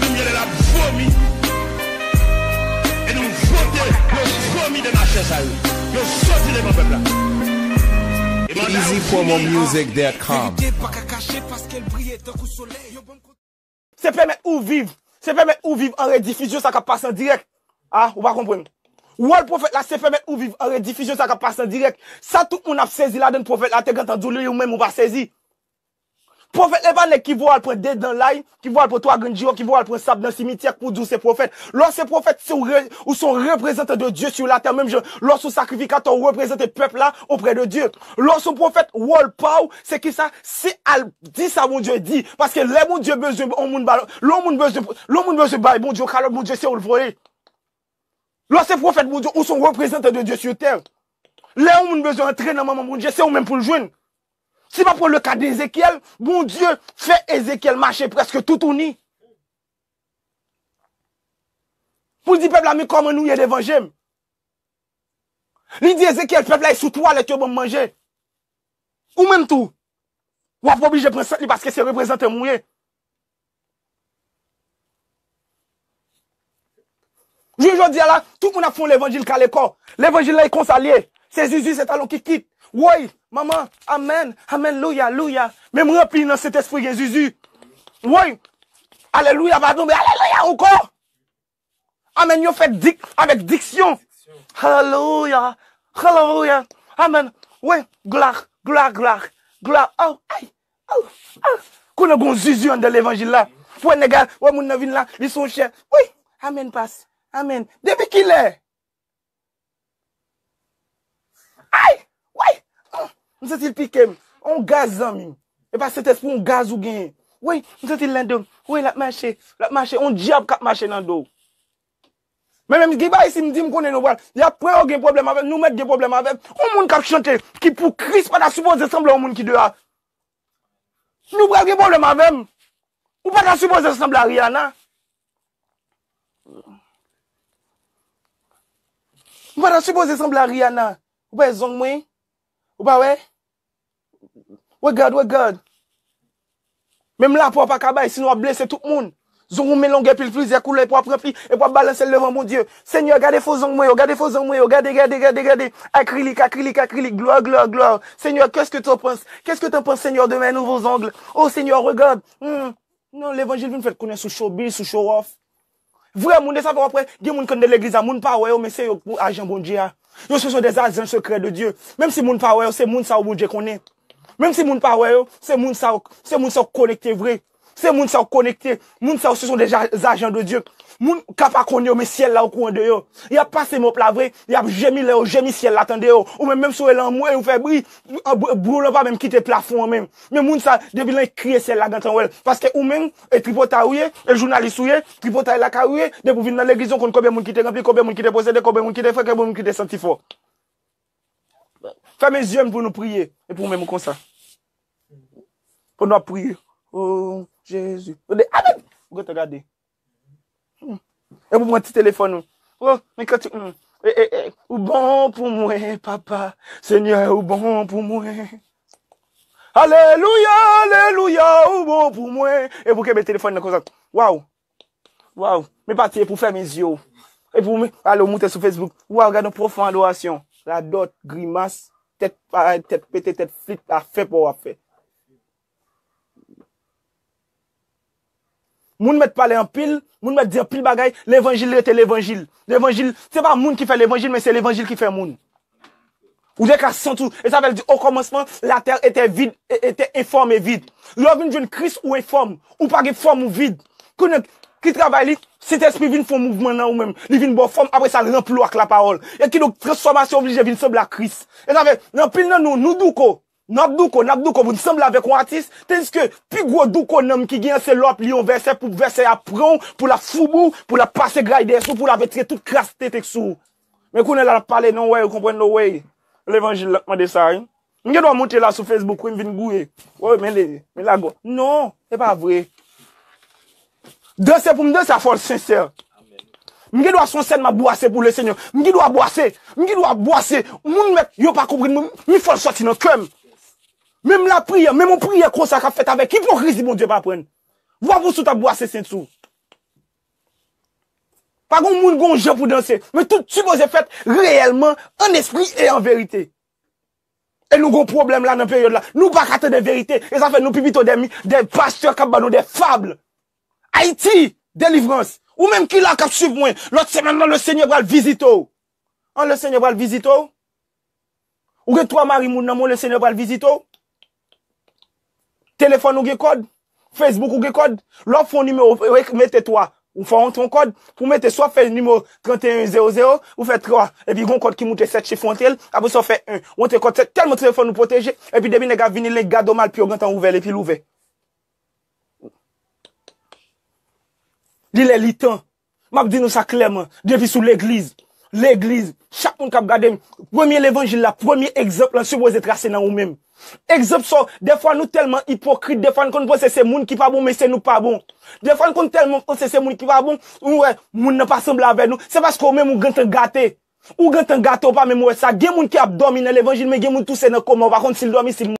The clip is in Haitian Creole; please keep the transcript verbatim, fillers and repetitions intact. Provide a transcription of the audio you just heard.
Limyè lè l ap vomi. E nou vote, yo vomi de machè sa yo. Yo soti devan pèp la. E mandaw vini an. Easy Promo Music dot com. Verite pa ka kache paske l briye tankou solèy. Yo ban m Se pèmèt ou viv. Se pèmèt ou viv an redifizyon sa k ap pase an dirèk. A, ou pa konprann. Wòl pwofèt la, se pèmèt ou viv an redifizyon sa k ap pase an dirèk. Sa tout moun ap sezi ladan l, pwofèt la te gentan di w li, ou menm ou pa sezi. Pwofèt la pa nèg ki voye al pran de dan lay, ki voye al pran twa grenn jiwòf, ki voye al pran sab nan simityè pou di w se pwofèt. Lè w se pwofèt, se w re-, ou se yon reprezantan de Dye sou latè, menm jan lè w se yon sakrifikatè, ou reprezante pèp la oprè de Dye. Lè w se yon pwofèt, wòl pa w, se kisa? Se al di sa Bondye di. Paske lè Bondye bezwen yon moun ba, lè yon moun bezwen, lè yon moun bezwen bay Bondye yon kalòt, Bondye se ou l voye. Lè w se pwofèt Bondye, ou se yon reprezantan de Dye sou tè. Lè yon moun bezwen antre nan manman Bondye, se ou menm pou l jwenn. Si n ap pran le ka de Ezekyèl, Bondye fè Ezekyèl mache prèske toutouni. Pou l di pèp la, men kòman nou ye devan je m. Li di Ezekyèl, pèp la, e sou twalèt yo ban m manje. Ou menm tou, w ap oblije pran sant li paske se reprezantan m ou ye. Jounen jodi a la, tout moun ap fè yon levanjil kale kò. Levanjil la e konsa l ye. Se zuzu, se talon kikit. Woy, manman, amèn, amèn, louya, louya. Menm ranpli nan Sentespri gen zuzu. Woy, alelouya, pa tonbe, alelouya ankò. Amèn, yo fè dik, avèk diksyon. Alelouya, alelouya, amèn. Wi, glwa, glwa, glwa, glwa. Oh, ay, oh, oh. Konnen gon zuzu anndan levanjil la. Pou wè nèg la, wè moun nan vin la, li se yon chè. Wi, amèn, pas. Amèn. Depi kilè? Ay! Woy! Oh, m santi l pike m. On gaz, zanmi m. E pa Sentespri, on gaz ou genyen. Woy, m santi l nan do m. Woy, l ap mache. L ap mache. On dyab k ap mache nan do w. Men menm gen bagay, si m di m konnen nou pral, y ap pran yo gen pwoblèm avè m, nou mèt gen pwoblèm avè m. On moun k ap chante, ki pou Kris pa ta sipoze sanble on moun ki deyò a. Nou pral gen pwoblèm avè m. Ou pa ta sipoze sanble a Rihanna. Ou pa ta sipoze sanble a Rihanna. Ou pa wè zong mwen? Ou pa wè? Regard, regard. Menm lapè w pa ka bay, sinon w ap blese tout moun. Zong ou men longè pil plizyè koulè, epi w ap ranpli, epi w ap balanse l devan Bondye. Senyè, gade fo zong mwen yo, gade fo zong mwen yo, gade, gade, gade, gade. Akrilik, akrilik, akrilik, glwa, glwa, glwa. Seigneur, qu'est-ce que t'en penses? Qu'est-ce que t'en penses, Seigneur, de mes nouveaux ongles? Oh, Seigneur, regarde. Hmm. Non, levanjil vin fèt konnen sou showbiz, sou show off. Vrè moun, e sa fè w ap wè, gen moun k anndan legliz la, moun pa wè yo, men se yo k pou ajan Bondye a. Yo, ce sont des agents secrets de Dieu. Menm si moun pa wè yo, se moun sa yo Bondye konnen. Menm si moun pa wè yo, se moun sa yo, se moun sa yo konekte vre. Se moun sa yo konekte. Moun sa yo, ce sont des a-, agents de Dieu. Moun ka pa konn yo, men syèl la okouran de yo. Y ap pase mòp la vre, y ap jemi lè yo jemi syèl la tande yo. Ou menm, menm si w rele anmwey, ou fè bri, bri w lan pa menm kite plafon an menm. Men moun sa, depi l annik kriye syèl la gentan wè l. Paske ou menm, e tripotay ou ye, e jounalis ou ye, tripotay lakay ou ye, depi w vin nan legliz ou konn konbyen moun ki te ranpli, konbyen moun ki te posede, konbyen moun ki te fre, konbyen moun ki te santi fò. Fèmen zye n pou nou priye. Epi ou menm ou konsa. Pandan w ap priye. Oh, Jezi. Ou de, amèn! Ou gentan gade. Hmm. Epi ou pran ti telefòn ou. Oh, men kantik, hmm. E, e, e, ou bon pou mwen, papa. Senyè, ou bon pou mwen. Alelouya, alelouya, ou bon pou mwen. Epi ou kenbe telefòn nan konsa. Waw. Waw, men pati e pou fèmen zye w. E pou men, ale w moute sou Facebook. Waw, gade yon pwofon adorasyon. Radòt, grimas, tèt parèt, tèt pete, tèt flit, afè pa w w ap fè. Moun mèt pale anpil, moun mèt di anpil bagay, levanjil rete levanjil. Levanjil, se pa moun ki fè levanjil, men se levanjil ki fè moun. Ou te ka santi w. E sa vle di, au commencement, la terre était vide, e, était informe et vide. Lè w vin jwenn Kris, ou enfòm. Ou pa gen fòm, ou vid. Konnen ki travay li? Sentespri vin fè yon mouvman nan ou menm. Li vin ba w fòm, apre sa, l ranpli w ak lapawòl. E kidonk, transfòmasyon oblije vin sanble ak Kris. E sa fè, nan anpil nan nou, nou douko. N ap douko, n ap douko pou n sanble avèk yon atis, tandiske pi gwo douko nanm ki genyen se lè w ap li yon vèsè pou vèsè a pran w, pou l ap foube w, pou l ap pase gray dèyè sou w, pou l ap retire tout kras tete k sou w. Men kounye a l ap pale nan way, ou konprann nan way. Levanjil la k mande sa, wi. M gen dwa monte la sou Facebook, wi, m vin gouye. Wi, men le, men lago. Non, se pa vre. Danse pou m danse a fò l sensè. M gen dwa sou yon sèn, m ap bwase pou Lesenyè. M gen dwa bwase. M gen dwa bwase. Moun mèt, yo pa konprann mwen. Men fò l sòti nan kè m. Menm lapriyè, menm yon priyè konsa k ap fèt avèk ipokrizi, Bondye pa prann. Vwa pou sou t ap bwase sent sou. Pa gen moun gen yon jan pou danse. Men tout sipoze fèt reyèlman, an espri e an verite. E nou gen yon pwoblèm la nan peryòd la. Nou pa ka tande verite. E sa fè nou pi pito de, de pastè k ap ban nou de fab. Ayiti, delivrans. Ou menm ki la k ap swiv mwen, lòt semèn nan, Lesenyè pral vizite w. An, Lesenyè pral vizite w. Ou gen twa mari moun nan men w, Lesenyè pral vizite w. Telefòn ou gen kòd, Facebook ou gen kòd. Lè w fè yon nimewo, mete twa. Ou fè yon, yon kòd pou mete, swa w fè nimewo trannteyen zewo zewo, ou fè twa, epi gen yon kòd ki moute sèt chif ou antre l, apre sa w fè en, ou antre kòd sèt, tèlman telefòn ou pwoteje, epi depi nèg ap vini, nèg gade w mal, pye w gentan ouvè l, epi l ouvè. Li lè, li tan. M ap di nou sa klèman, depi sou legliz, legliz, chak moun k ap gade m, premye levanjil la, premye egzanp lan sipoze trase nan ou menm. Egzanp sa, dèfwa nou tèlman ipokrit, dèfwa n konn panse se moun ki pa bon, men se nou k pa bon. Dèfwa n konn tèlman panse se moun ki pa bon, ou wè, moun nan pa sanble avè nou, se paske ou menm ou gentan gate. Ou gentan gate, ou pa menm wè sa. Gen moun ki ap dòmi nan levanjil, men gen moun tou se nan koma, ou pa konn si l dòmi, si l